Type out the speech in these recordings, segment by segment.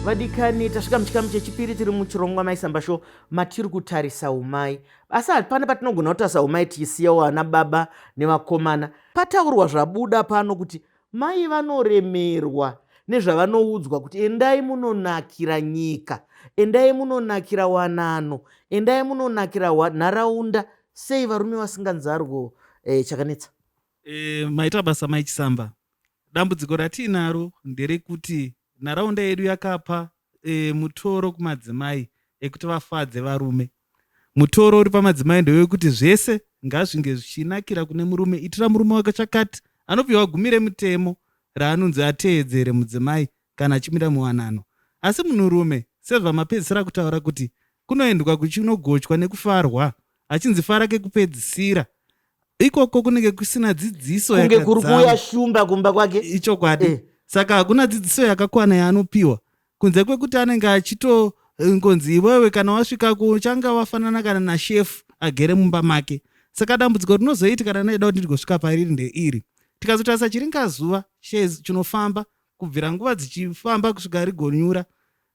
Vadikani, tasvika muchikamu chechipiri tiri muchirongwa Maisamba Show matiri kutarisa umai. Asi hapana patinogona kutarisa umai tichisiyawo ana baba nevakomana. Pataurwa zvabuda pano kuti mai vanoremerwa nezvavanoudzwa kuti endai munonakira nyika, endai munonakira wanano, endai munonakira nharaunda. Sei varume vasinganzarwo eh, chakanetsa? E, maita basa Mai Chisamba. Dambudziko ratiinaro nderekuti nharaunda yedu yakapa e, mutoro kumadzimai ekuti vafadze varume. Mutoro uri pamadzimai ndewekuti zvese ngazvinge zvichinakira kune murume, itira murume wako chakati, anopiwa gumi remutemo raanonzi ateedzere mudzimai kana achimira muwanano. Asi munhurume sezvamapedzisira kutaura kuti kunoendwa kuchinogochwa nekufarwa achinzi fara kekupedzisira ikoko kunenge kusina dzidziso kunge kuri kuuya shumba kumba kwake ichokwadi eh. Saka hakuna dzidziso yakakwana yaanopiwa kunze kwekuti anenge achitongonzi eh, iwewe kana wasvika kuchanga wafanana kana nashefu agere mumba make. Saka dambudziko rinozoiti kana ndaida kuti ndigosvika pariri ndeiri, tikazotarisa chiringazuva chinofamba kubvira nguva dzichifamba kusvika rigonyura,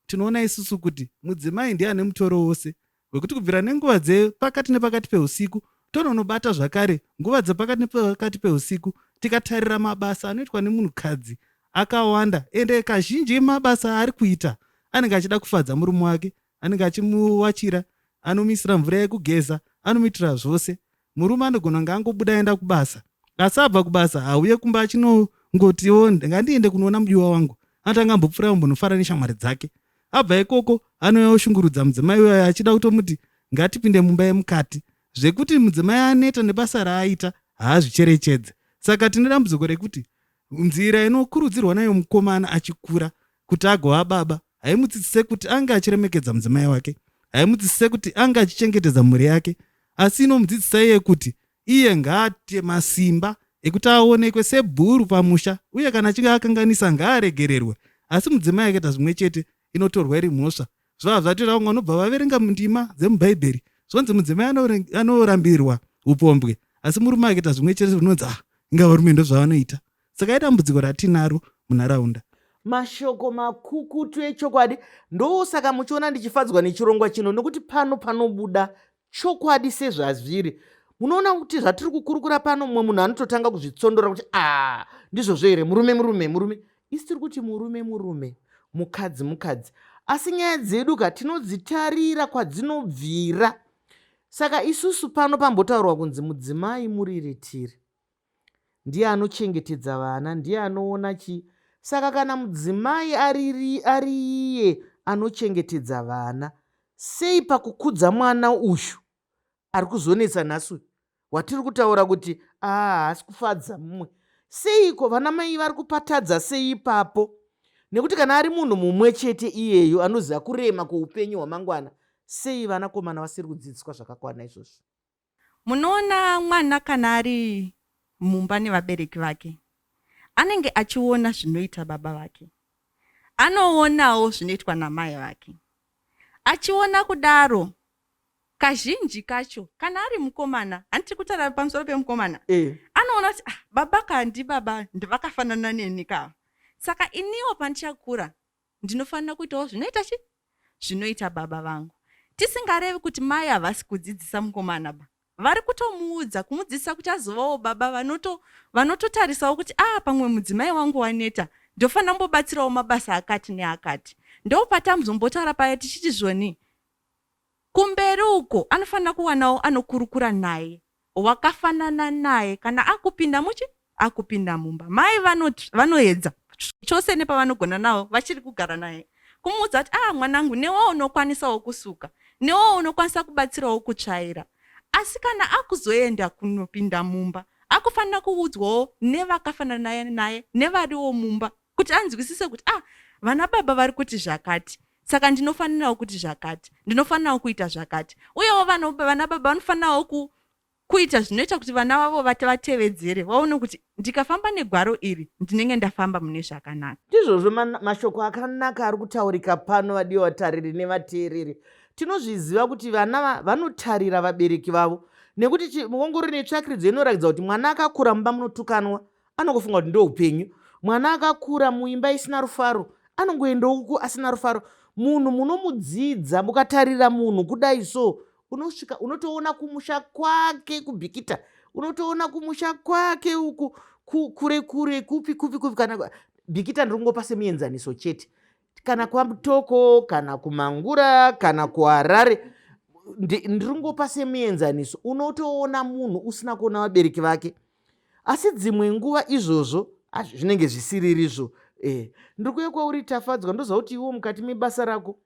tinoona isusu kuti mudzimai ndiye ane mutoro wose wekuti kubvira nenguva dzepakati nepakati peusiku tononobata zvakare nguva dzepakati nepakati peusiku, tikatarira mabasa anoitwa nemunhukadzi akawanda, ende kazhinji mabasa aari kuita anenge achida kufadza murume wake, anenge achimuwachira, anomuisira mvura yekugeza, anomuitira zvose. Murume anogona kunge angobuda aenda kubasa, asi abva kubasa hauye kumba achinongotiwo ngandiende kunoona mudiwa wangu, anotanga ambopfuura ambonofara neshamwari dzake. Abva ikoko anouya oshungurudza mudzimai uyayo achida kutomuti ngatipinde mumba yemukati, zvekuti mudzimai aneta nebasa raaita haazvicherechedze. Saka tine dambudziko rekuti nzira inokurudzirwa nayo mukomana achikura kuti agova baba haimudzidzise kuti ange achiremekedza mudzimai wake, haimudzidzise kuti ange achichengetedza mhuri yake, asi inomudzidzisa iye kuti iye ngaate masimba ekuti aonekwe sebhuru pamusha uye kana achinge akanganisa ngaaregererwe. Asi mudzimai akaita zvimwe chete inotorwa iri mhosva. Zvava zvatoita vamwe vanobva vaverenga ndima dzemubhaibheri zvonzi mudzimai anorambirwa upombwe, asi murume akaita zvimwe chete zvinonzi ah, inga varume ndozvavanoita. Saka idambudziko ratinaro munharaunda. Mashoko makukutu echokwadi. Ndosaka muchiona ndichifadzwa nechirongwa chino nekuti pano panobuda chokwadi sezvazviri. Munoona kuti zvatiri kukurukura pano, mumwe munhu anototanga kuzvitsondora kuti a ndizvozvo here, murume murume murume. Isi tiri kuti murume murume, mukadzi mukadzi, asi nyaya dzedu ka tinodzitarira kwadzinobvira. Saka isusu pano pambotaurwa kunzi mudzimai muriritiri, ndiye anochengetedza vana, ndiye anoona chii. Saka kana mudzimai ari iye anochengetedza vana, sei pakukudza mwana uyu ari kuzonetsa nhasi uyu watiri kutaura kuti haasi kufadza mumwe? Seiko vana mai vari kupatadza sei ipapo? Nekuti kana ari munhu mumwe chete iyeyo anoziva kurema kweupenyu hwamangwana, sei vanakomana vasiri kudzidziswa zvakakwana izvozvo? Munoona mwana kana ari mumba nevabereki vake anenge achiona zvinoita baba vake, anoonawo zvinoitwa namai vake. Achiona kudaro kazhinji kacho kana ari mukomana, handiti kutaura pamusoro pemukomana e. Anoona kuti ah, baba ka ndibaba vakafanana neni ka, saka iniwo pandichakura ndinofanira kuitawo zvinoita chi zvinoita baba vangu. Tisingarevi kuti mai havasi kudzidzisa mukomana ba, vari kutomuudza, kumudzidzisa kuti azovawo baba vanototarisawo kuti ah, pamwe mudzimai wangu waneta, ndofanira kumbobatsirawo mabasa akati neakati. Ndopatamzombotaura paya tichiti zvoni kumberi uko anofanira kuwanawo anokurukura naye wakafanana naye kana akupinda muchi akupinda mumba. Mai vanoedza chose nepavanogona navo vachiri kugara naye kumuudza kuti ah, mwanangu, newewo unokwanisawo kusuka, newewo unokwanisa kubatsirawo kutsvaira. Asi kana akuzoenda kunopinda mumba akufanira kuudzwawo nevakafanana naye nevariwo mumba kuti anzwisise kuti ah, vana baba vari kuti zvakati, saka ndinofanirawo kuti zvakati, ndinofanirawo kuita zvakati. Uyewo vana baba vanofanirawo kuita zvinoita kuti vana vavo vatevedzere, vaone kuti ndikafamba negwaro iri ndinenge ndafamba mune zvakanaka. Ndizvozvo, mashoko akanaka ari kutaurika pano, vadiwa vatariri nevateereri. Tinozviziva kuti vana vanotarira vabereki vavo, nekuti ongororo netsvakiridzo inoratidza kuti mwana akakura mumba munotukanwa anongofunga kuti ndo upenyu. Mwana akakura muimba isina rufaro anongoendawo uko asina rufaro. Munhu munomudzidza, mukatarira munhu kudai so unosvika unotoona kumusha kwake kuBhikita, unotoona kumusha kwake uku kure kure, kupi kupi kupi. Kana Bhikita ndiri kungopa semuenzaniso chete, kana kwaMutoko, kana kuMangura, kana kuHarare, ndiri kungopa semuenzaniso. Unotoona munhu usina kuona vabereki vake, asi dzimwe nguva izvozvo zvinenge zvisiririzvo. Ndiri kuuya kwauri Tafadzwa, ndoziva kuti iwo mukati mebasa rako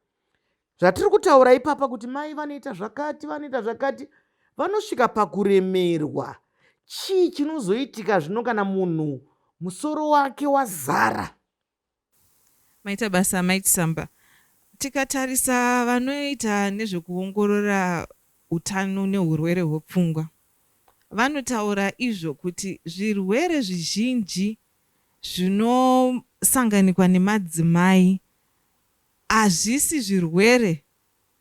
zvatiri kutaura ipapa kuti mai vanoita zvakati, vanoita zvakati, vanosvika pakuremerwa. Chii chinozoitika zvino kana munhu musoro wake wazara? Maita basa Mai Chisamba. Tikatarisa vanoita nezvekuongorora utano nehurwere hwepfungwa vanotaura izvo kuti zvirwere zvizhinji zvinosanganikwa nemadzimai hazvisi zvirwere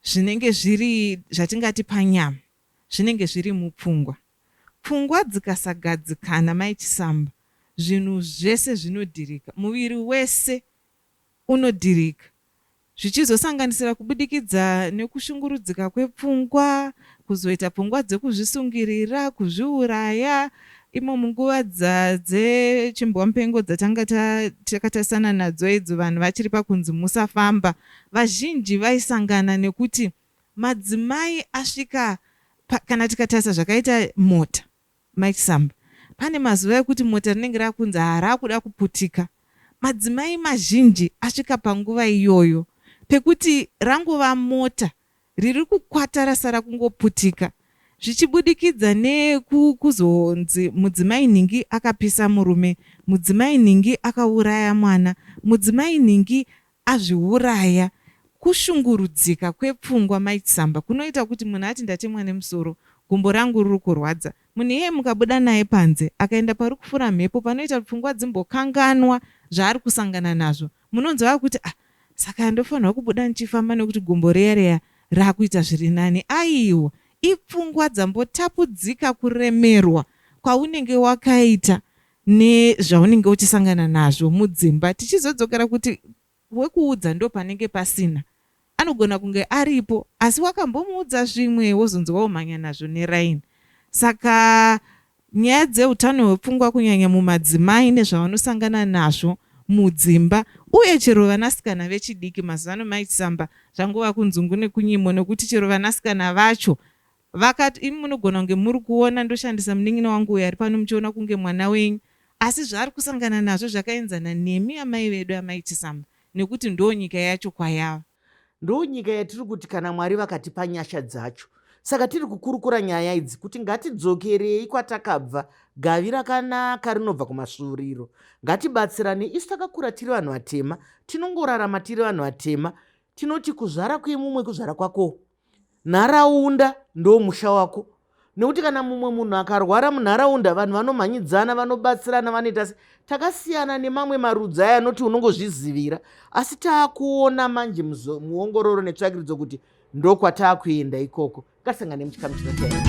zvinenge zviri zvatingati panyama, zvinenge zviri mupfungwa. Pfungwa dzikasagadzikana Mai Chisamba, zvinhu zvese zvinodhirika, muviri wese unodhirika, zvichizosanganisira kubudikidza nekushungurudzika kwepfungwa, kuzoita pfungwa dzekuzvisungirira, kuzviuraya. Imo munguva dzechimbwamupengo dzatanga takatarisana nadzo idzo, vanhu vachiri pakunzi musafamba, vazhinji vaisangana nekuti madzimai asvika kana tikatarisa zvakaita mota Mai Chisamba, pane mazuva ekuti mota rinenge rakunzi harakuda kuputika. Madzimai mazhinji asvika panguva iyoyo pekuti rangova mota riri kukwata rasara kungoputika, zvichibudikidza nekuzonzi mudzimai nhingi akapisa murume, mudzimai nhingi akauraya mwana, mudzimai nhingi azviuraya. Kushungurudzika kwepfungwa Mai Chisamba kunoita kuti munhu ati ndatemwa nemusoro, gumbo rangu riri kurwadza. Munhu iyeye mukabuda naye panze akaenda pari kufura mhepo panoita kuti pfungwa dzimbokanganwa zvaari kusangana nazvo. Munonzwa akuti ah saka ndofanirwa kubuda ndichifamba nekuti gumbo riya riya rakuita zviri nani. Aiwa, ipfungwa dzambotapudzika kuremerwa kwaunenge wakaita nezvaunenge uchisangana nazvo mudzimba. Tichizodzokera kuti wekuudza ndopanenge pasina, anogona kunge aripo asi wakambomuudza zvimwe wozonzi waumhanya nazvo neraini. Saka nyaya dzeutano hwepfungwa kunyanya mumadzimai nezvavanosangana nazvo mudzimba, uye chero vanasikana vechidiki mazuva ano Mai Chisamba zvangova kunzungu nekunyimo, nekuti chero vanasikana vacho vakati imi munogona kunge muri kuona ndoshandisa munin'ina wangu uyo ari pano muchiona kunge mwana wenyu, asi zvaari kusangana nazvo zvakaenzana nemi amai vedu amai Chisamba, nekuti ndo nyika yacho kwayava. Ndo nyika yatiri kuti kana Mwari vakatipa nyasha dzacho. Saka tiri kukurukura nyaya idzi kuti ngatidzokerei kwatakabva, gavi rakanaka rinobva kumasvuuriro. Ngatibatsirane, isu takakura tiri vanhu vatema, tinongorarama tiri vanhu vatema. Tinoti kuzvara kwemumwe kuzvara kwako. Nharaunda ndomusha wako, nekuti kana mumwe munhu akarwara munharaunda vanhu vanomhanyidzana, vanobatsirana, vanoita se takasiyana nemamwe marudzi aya anoti unongozvizivira. Asi taakuona manje muongororo netsvakiridzo kuti ndokwataakuenda ikoko. Ngatisangane muchikamu chinotevera.